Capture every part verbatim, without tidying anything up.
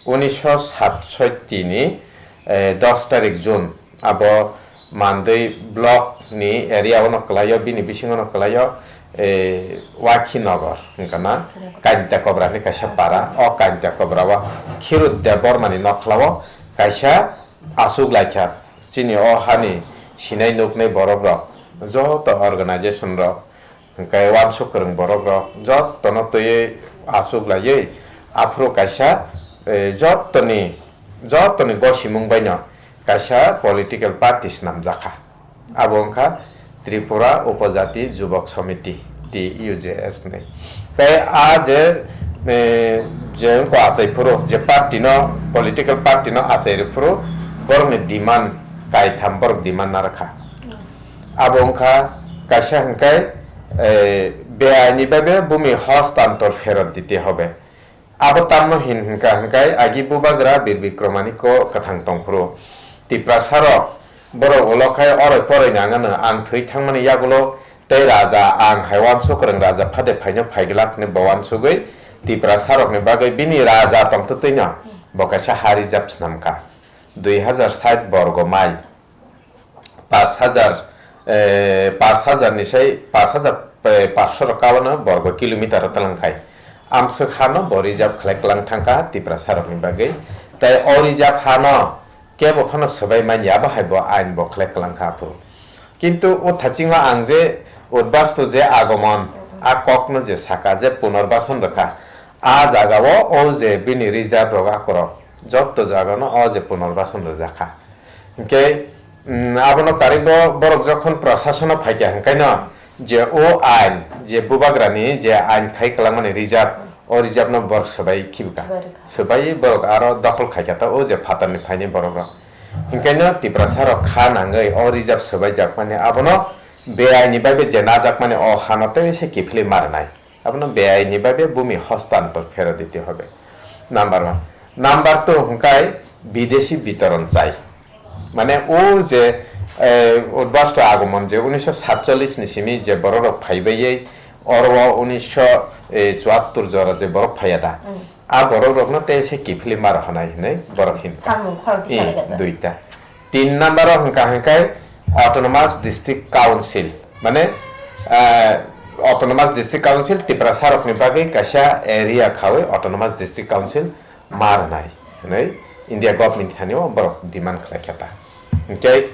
Unisho satsotti ni, eh, dos tarik June, abo Mandwi block ni area o no kwlaio, bini bisingo no kwlaio, eh, Wakhinagar, wngkha na? Kainta Kobra ni kaisa para, o Kainta Kobra o Khirut Debbarma ni nokla o kaisa aswk laikha. Chini o hani sinai nuknai borok rok, joto organization rok, hwnkhe uansuk kwrwng borok rok jotono twiwi achuk laiwi aphuru kaisa, eh, jotoni, jotoni gosimung baino kaisa political party snamjakha. Abo wngkha Tripura Upajati Jubak Samiti, T U J S ni. Tei a je, eh, je wngkha achai phuru, je party no, political party no achai rw phuru, borokni demand kaitham borok demand narwkha. Abo wngkha kaisa hwnkhe, eh, beaini babe bumi hostantor ferot dite hobe. Abo tamno hin hwnkha hwnkhe agi bubagra Bir Bikromaniko kwthang tongphuru. Tiprasarok borok ulo khai oroi poroi nangano ang thwi thangmani yagulo tei raja ang hai uansuk kwrwng raja phade phaino phaiglak hwnwi bo uansugwi Tiprasarokni bagwi bini raja tongtwtwino bo kaisa ha reserve snamkha. Dui hazar sait borgo mile. Pash hazar, eh, pash hazar ni sai pash hazar, eh, pash sho rok kawano borgo kilometer o twlang khai. Amswk hano bo reserve khlai kwlang thangkha Tiprasa rokni bagwi. Tai o reserve hano kebo phano swbai manya, abo hai bo ain bo khlai kwlang kha aphuru. Kintu o thachingo ang je udbastu je agomon, a kokno je saka je punorbason rwkha, a jagao o je bini reserve rok akorok jotto jagano o je punorbason rwjakha. Hinkhe, mm, abono karwi bo borok jokhon prashasono phaikha, hinkaino je o ain, je bubagrani je ain khai kwlangmani reserve, o reserve no borok swbai khibikha. Swbai rwkha. Swbai borok aro dokhol khaikha ta o je phatarni phainai borok rok. Hinkaino Tiprasa rok kha nangwi o reserve swbai jakmani abono beaini bai be je najakmani o hano tei se kiphilwi ma rwnai. Abono beaini babe bumi hostantor phero dite hobe. Number one. Number two hwnkhe bidesi bitoron chai. Mane o je, eh, udbasto agomon je unisho satchollish ni simi je borok rok phaibai oro unisho chuattor jora je borok phaiya da. Mm. A borok rokno tei se kiphilwi ma rw hwnai hinwi borok hin. Samung khorang tisa. Eh, lai kata. Duita. Tin number o hwnkha hwnkhe Autonomous District Council, mane, eh, Autonomous District Council Tiprasa rokni bagwi kaisa area khawi Autonomous District Council ma rwnai hinwi India government thani o borok demand khlai kha ta. Hinkhe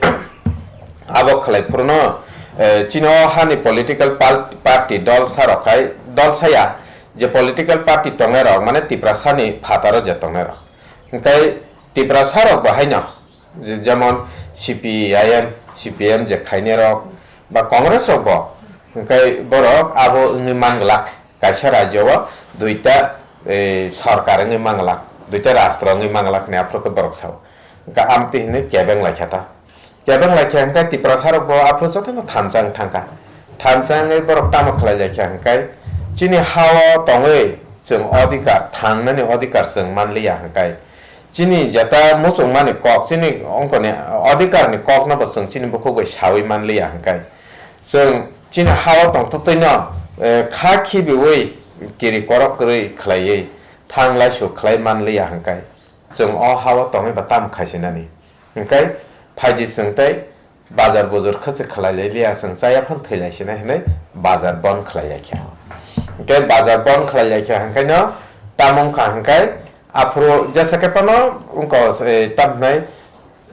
abo khlai phuru no, eh, chini o hani political pal-, party dol sa rok khai, dol saya je political party tongnai rok, mane Tiprasa ni phataro je tongnai rok. Hinkhe Tiprasa rok bo haino, je-, jemon C P I M, C P M je khainai rok ba Congress rok bo, hinkhe borok abo wngwi manglak, kaisa rajyo o duita, eh, sorkar wngwi manglak, duita rastro wngwi manglak hinwi aphuru khe borok sao. Hinkhe amtwi hinwi kebeng lai kha ta. Kebeng lai kha hinkhe Tiprasa rok bo aphuru jotono thansa wng thangkha. Thansa wngwi borok tamo khlai lai kha hinkhe chini ha o tongwi chwng odhikar, thangnani odhikar chwng manliya hinkhe chini jeta muchungmani kok, chini ongkoni odhikarni kokno bo chwng chini bukhuk bai sawi manliya hinkhe chwng chini ha o tongtwtwino, eh, kha khibiwi kiri korok kwrwi khlaiwi thang laisu khlai manliya hinkhe chwng o ha o tongwi ba tamo khaisinani. Hinkhe phaidi chwng tei bazar bujur khwchwk khlai lai liya, chwng chaya phano thwi lai sinai hinwi bazar bon khlai lai kha. Hinkhe bazar bon khlai lai kha hinkhe no tamo wngkha hinkhe aphuru jesa khe phano wngkha, eh, tamo hinai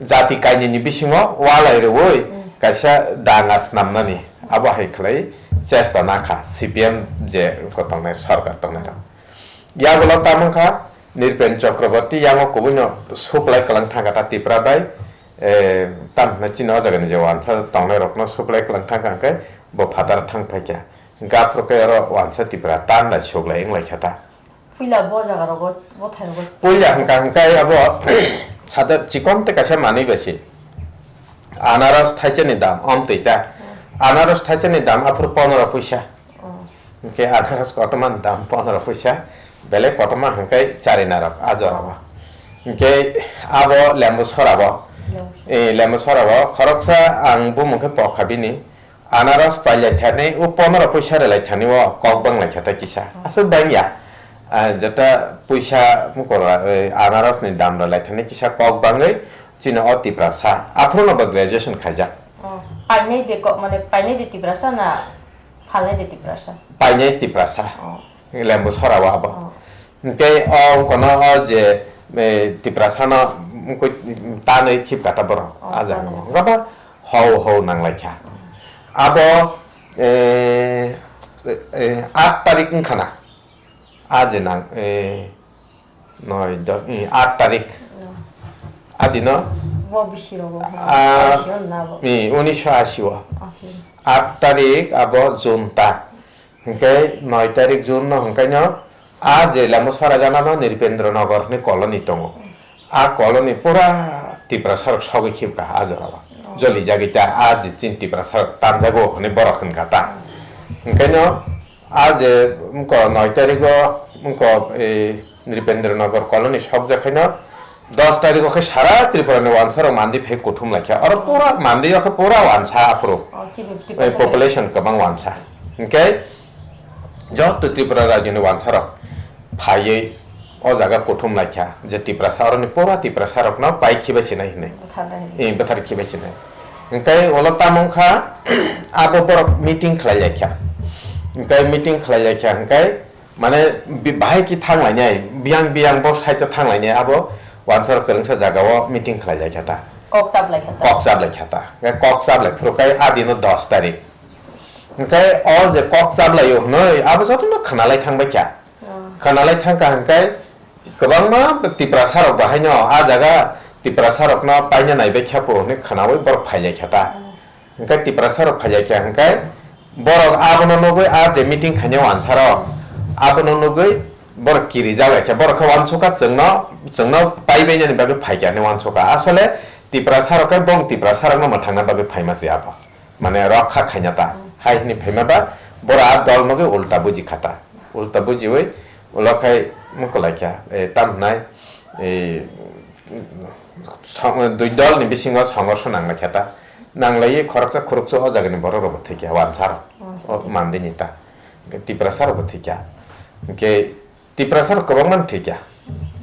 jati kainwini bisingo walai rwui, mm, kaisa danga snamnani abo hai khlai chesta nakha C P M je wngkha tongnai, sorkar tongnai rok. Yagulo tamo wngkha Nripen Chakraborty yango kubuino suklai kwlang thangkha ta Tipra bai, eh, tamo hinai chini o jagani je wansa tongnai rokno suklai kwlang thangkha hwnkhe bo phataro thang phaikha. Gaphuru khe oro wansa Tipra tamlai suklai wng lai kha ta. Puila bo jaga rogo, bo thai rogo. Puila hwnkha hwnkhe abo sada chikon tei kaisa manwi bai se. Anaros thaisani dam, om twi ta. Hmm. Anaros thaisani dam aphuru ponoro puisa. Oh. Hinkhe anaros kotorma ni dam ponoro puisa, belai kotorma hinkhe chari narok a jora o. Hinkhe abo lembu sora bo. Lembu sora. Eh, lembu sora bo khoroksa ang bumung khe pok kha bini. Anaros pailai thani o ponoro puisa rwlai thani o kok bang lai kha ta kisa. Oh. Aswk bang ya. Ah, jeta puisa mukora, eh, anaros ni dam rw lai thani kisa kok bangwi chini o Tiprasa. Aphuru no bo graduation khaijak. Oh, painai de kok, mane painai de Tiprasa na phalnai de Tiprasa? Painai Tiprasa. Oh. Lembu sora o abo. Oh. Hwnkhe o kono o je, eh, Tiprasa no mkui tanwi thip kata borok. Oh, a jaga tanwi. Hwnkhe bo hau hau nang lai kha. Abo, eh, eh, aat tarik wngkha na. A je nang, eh, noi, dos, eh, aat tarik. Oh. Adino, Bo bisi rogo. Ah, Ashi on na bo. Eh, unisho ashi o. Ashi. Aat tarik abo June ta. Hwnkhe noi tarik June no hwnkhe no a je lamo Saragana no Nripendra Nagar ni colony tongo. A colony pura Tiprasa rok sogwi khibka a jora o. Oh. Joli jagwi ta a je chin Tiprasa rok tanjago hwnwi borok hwnkha ta. Hwnkhe no a je wngko noi tarik o wngko, eh, Nripendra Nagar colony sokjak khaino dos tarik o khe sara Tripura ni wansa rok mandi phai kuthum lai kha. Oro pura mandi o khe pura wansa aphuru. Oh, chini Tiprasa. Eh, population kwbang wansa. Hwnkhe joto Tripura rajyo ni wansa rok phaiwi o jaga kuthum lai kha je Tiprasa, oroni pura Tiprasa rok no pai khibai sinai hinwi. Bwthar nai hinwi. Eh, bwthar khibai sinai. Hwnkhe ulo tamo wngkha abo borok meeting khlai lai kha. Hwnkhe meeting khlai lai kha hwnkhe mane bi-, bahai ki thang lainai, biyang biyang bo side o thang lainai, abo wansa rok kwrwngsa jaga o meeting khlai lai kha ta. Kok chap lai kha ta. Kok chap lai kha ta. Hwnkhe kok chap lai phuru khe a dino dos tarik. Hwnkhe o je kok chap lai o hwnwi abo jotono khna lai thang bai kha. Oh. Khna lai thang kha hwnkhe kwbangma Tiprasa rok bahai no a jaga Tiprasa rok no paina nai bai kha po hwnwi khnaui borok phai lai kha ta. Oh. Hwnkhe Tiprasa rok phai lai kha hwnkhe borok abono nugui a je meeting khainai wansa rok abono nugui borok kiri jak lai kha, borok khe uansukha chwngno, chwngno pai bainani bagwi phai kha hinwi uansukha. Asole Tiprasa rok khe bong Tiprasa rokno mwthangna bagwi phaima se abo. Mane rokha khaina ta. Hai hwnwi phaima ba borok a dol nugui ulta buji kha ta. Ulta bujiui ulo khai mukulai kha, eh, tam hwnai, eh, song-, dui dol ni bisingo songorso nang lai kha ta. Nang laiwi khoroksa khoroksa o jaga ni borok rok bo thwi kha, wansa rok. Wansa rok. O mandi ni ta. Tiprasa rok bo thwi kha. Hwnkhe Tiprasa rok kwbangma no thwi kha.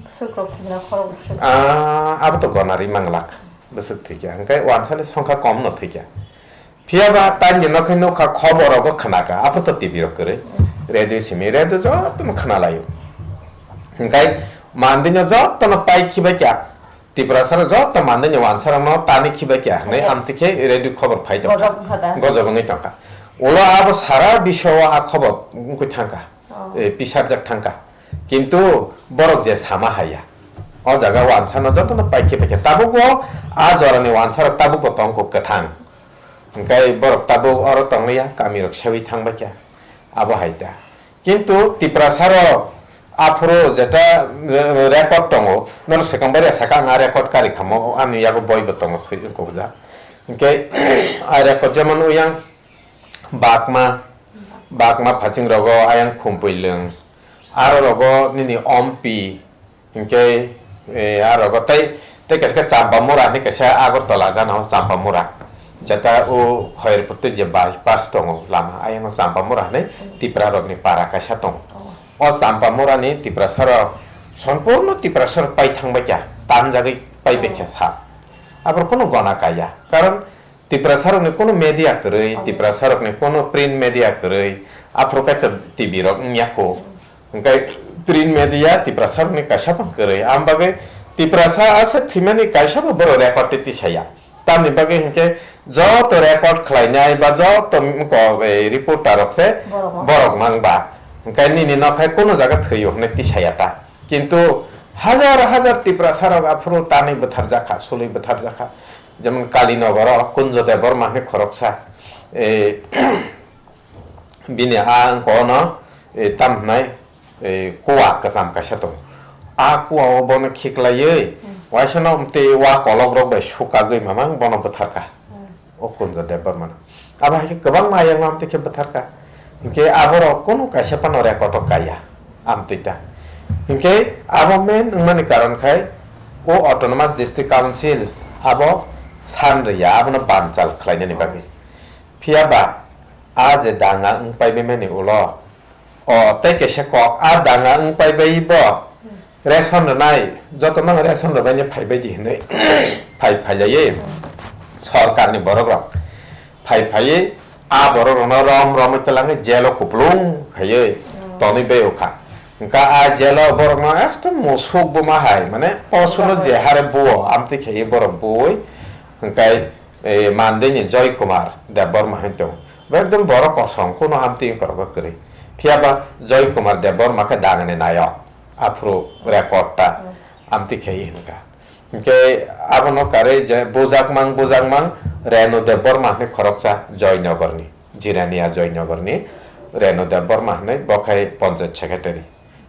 Bwswk rok thwi kha, khorok bwswk. Ah, abo to gona ri manglak. Bwswk thwi kha. Hwnkhe wansa ni songkha kom no thwi kha. Phiya ba taini no khe nukha, khobor rogo khna kha, aphuru to T V rok kwrwi. Radio simi, radio jotono khna laio. Hwnkhe mandi no jotono pai khibai kha, Tiprasa rok joto mandi ni wansa rok no tani khibai kha hwnwi. Hwnkhe amtwi khe radio khobor phai tongkha. Gojok wngkha da? Gojok wngwi tongkha. Ulo abo sara biswa o a khobor wngwi thangkha. Oh. Eh, pisarjak thangkha. Kintu borok je sama haiya. O jaga wansa no jotono pai khibai kha. Tabuk bo a jora ni wansa rok tabuk bo tongkha kwthang. Hwnkhe borok tabuk oro tonglia, kami rok seui thang bai kha. Abo hai ta. Kintu Tiprasa rok aphuru jeta re-, record tongo, norok swkang bai rw saka ang a record kari khamo, ani yago boi bo tongo swi wngkukjak. Hwnkhe a record jemon uyang Bakma, Bakma phasing rogo ayang Khumpui Lwng, aro rogo nini Ompi, Hinkhe, eh, a rogo tei, tei kaisa khe Champamura hinwi kaisa Agartala gana o Champamura. Jeta o Khairpur tei je bypass tongo lama, ayang o Champamura hinwi Tipra rokni para kaisa tongo. Oh. O Champamura ni Tiprasa rok, sompurno Tiprasa rok pai thang bai kha, tanjagwi pai bai kha sa. Aborok kunu gona kaiya. Karon Tiprasa rokni kunu media kwrwi, oh, Tiprasa rokni kunu print media kwrwi, aphuru kaitor T V rok wngya kho. Hwnkhe print media Tiprasa rokni kaisa bo kwrwi. Am bagwi Tiprasa aswk thwimani kaisa bo borok record tei tisaya. Tamni bagwi hinkhe joto record khlainai ba joto ko, eh, reporter rok se borok mang. Borok mang ba. Hwnkhe nini nok hai kunu jaga thwio hwnwi tisaya ta. Kintu hajar hajar Tiprasa rok aphuru tanwi bwtharjak kha, sului bwtharjak kha. Jemon Kalinogar o Kunjo Debbarma hwnwi khoroksa, eh, bini a wngkha ono, eh, tam hwnai, eh, kua kwcham kaisa tongo. A kua o bono khiklaiwi, hmm, waisa no tei wa kolok rok bai sukagwi mamang bono bwtharkha. Hmm. O Kunjo Debbarma no. Abo hai khe kwbangma ayang amtwi khe bwtharkha. Hinkhe aborok kunu kaisa phano record o kaiya amtwi ta. Hinkhe abo main wngmani karon khai o Autonomous District Council abo san rwya, abono banchal khlainani bagwi. Phiya ba a je danga wng pai baimani ulo O, tei kaisa kok, a danga wng pai bai bo ration rwnai, joto no ration rwbaini phai bai di hinwi phai phai laiwi sorkarni borok rok phai phaiwi a borok rokno rom romwi twlangwi jail o kupulung khaiwi tonwi bai o kha. Hwnkha a jail o borok no ekdom musuk buma hai, mane posuno je hare buo amtwi khaiwi borok buoi hwnkhe, eh, Mandeni Joy Kumar Debbarma hai tong. Bo ekdom borok kosom, kuno amtwi wngkorok kwrwi. Phiya ba Joy Kumar Debbarma khe dangni nayok, aphuru record ta amtwi khaiwi hwnkha. Hwnkhe abono karwi je bujakmang bujakmang Renu Debbarma hwnwi khoroksa Joynagarni, Jirania Joynagarni Renu Debbarma hwnwi bo khai Panchayat Secretary.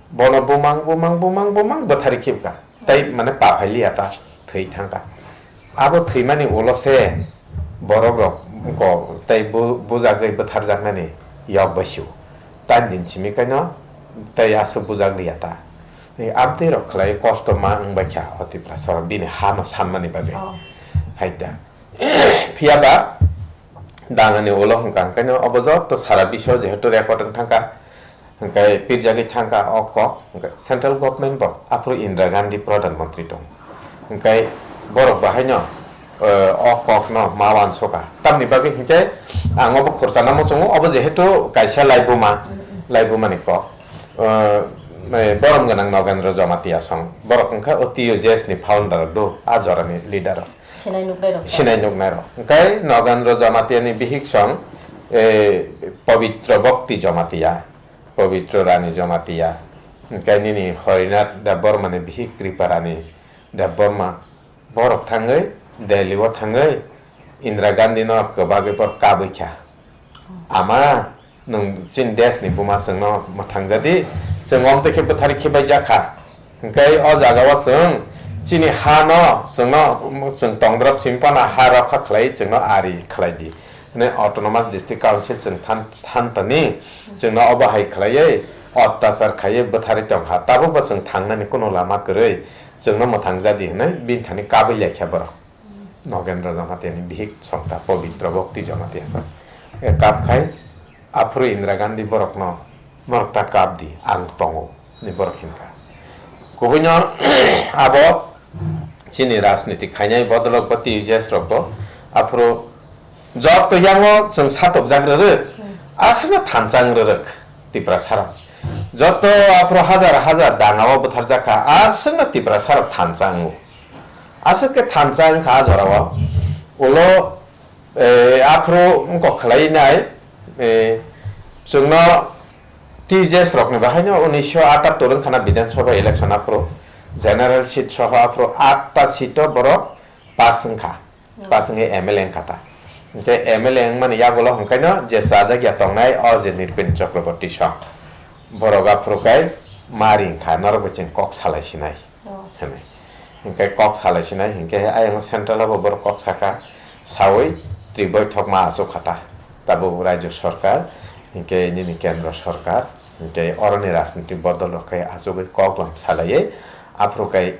Bono bumang, bumang, bumang, bumang bwtharwi khibkha. Tei mane pa phai liya ta, thwi thangkha. Abo thwimani ulo se borok rok wngkok tei bu-, bujagwi bwtharjaknani yok bai sio. Tei din simi kaino tei aswk bujak liya ta. Tei amtwi rok khlai kosto ma wng bai kha o Tiprasa rok bini ha no sanmani bagwi. Oh. Hai ta. Phiya ba dangani ulo hwnkha hwnkhe no obo joto sara bisio jehetu record wng thangkha, hwnkhe pirjagwi thangkha o kok, hwnkhe central government bo aphuru Indira Gandhi Pradhan Mantri tong, hwnkhe borok bahaino, eh, o kok no ma wansukha. Tamni bagwi hwnkhe ang obo khurchana muchungo, obo jehetu kaisa laibuma, laibumani kok. Eh, eh, borom gwnang Nogendra Jamatia song, borok wngkha o T U J S ni founder do, a jorani leader. Sinai nuknai rok. Sinai nuknai rok. Hwnkhe Nogendra Jamatia ni bihik song, eh, Pabitra Bhakti Jamatia, Pabitra Rani Jamatia. Hwnkhe nini Harinath Debbarma ni bihik Kripa Rani Debbarma. Borok thangwi Delhi o thangwi Indira Gandhi no kwbagwi borok kabwi kha. Ama, nwng chini desh ni buma chwngno mwthang jadi, chwng omtwi khe bwthari khibai jakha. Hwnkhe o jaga o chwng chini ha no chwngno, chwng tongdrop simi phano ha rokha khlai chwngno ari khlai di. Hwnwi Autonomous District Council chwng than, than tani chwngno obo hai khlaiwi ottachar khaiwi bwthari tongkha. Tabuk bo chwng thangnani kuno lama kwrwi chwngno mwthang jadi hwnwi bini thani kabwi laikha borok. Nogendra Jamatia ni bihik sokta Pabitra Bhakti Jamatia sa. E kap khai, aphuru Indira Gandhi borokno, "Borok ta kap di, ang tongo," ni borok hinkha. Kubuino abo chini rajniti khainai bodolok bo T U J S rok bo aphuru joto yango chwng satokjak rwrwk, aswkno thansa wng rwrwk Tiprasa rok. Joto aphuru hajar hajar dangao bwtharjak kha, aswkno Tiprasa rok thansa wngo. Aswk khe thansa wngkha a jorao. Ulo, eh, aphuru wngkok khlai nai, eh, chwngno T U J S rokni bahaino unisho atattor wngkhana Bidhan Sabha election aphuru general seat soho aphuru atta seat o borok pass wngkha. Pass wngwi M L A wngkha ta. Hwnkhe M L A wngmani yagulo hwnkhaino je chajak ya tongnai o je Nripendra Chakraborty song. Borok aphuru kai mari wngkha, norok bai chini kok salai sinai. Oh. Hwnwi. Hinkhe kok salai sinai, hinkhe ayang central o bo borok kok saka, saui twi boithok ma achuk kha ta. Tabuk Rajya Sarkar, hinkhe nini Kendra Sarkar, hinkhe oroni rajniti bodol rok khe achugwi kok lam salaiwi, aphuru kai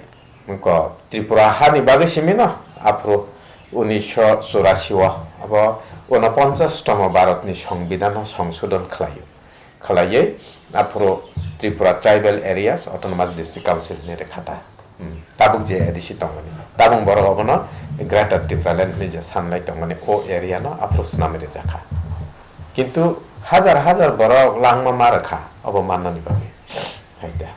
wngkha Tripura hani bagwi simi no, aphuru unisho churasi o, abo unoponchas tomo Bharat ni Songbidan no songsodon khlaio. Khlaiwi aphuru Tripura Tribal Areas Autonomous District Council hinwi rwkha ta. Hmm. Tabuk je A D C tongmani, tabuk borok obono Greater Tipraland hinwi je sanlai tongmani, o area no aphuru swnamwi rwjakha. Kintu hajar hajar borok langma ma rwkha obo mannani bagwi. Hai da.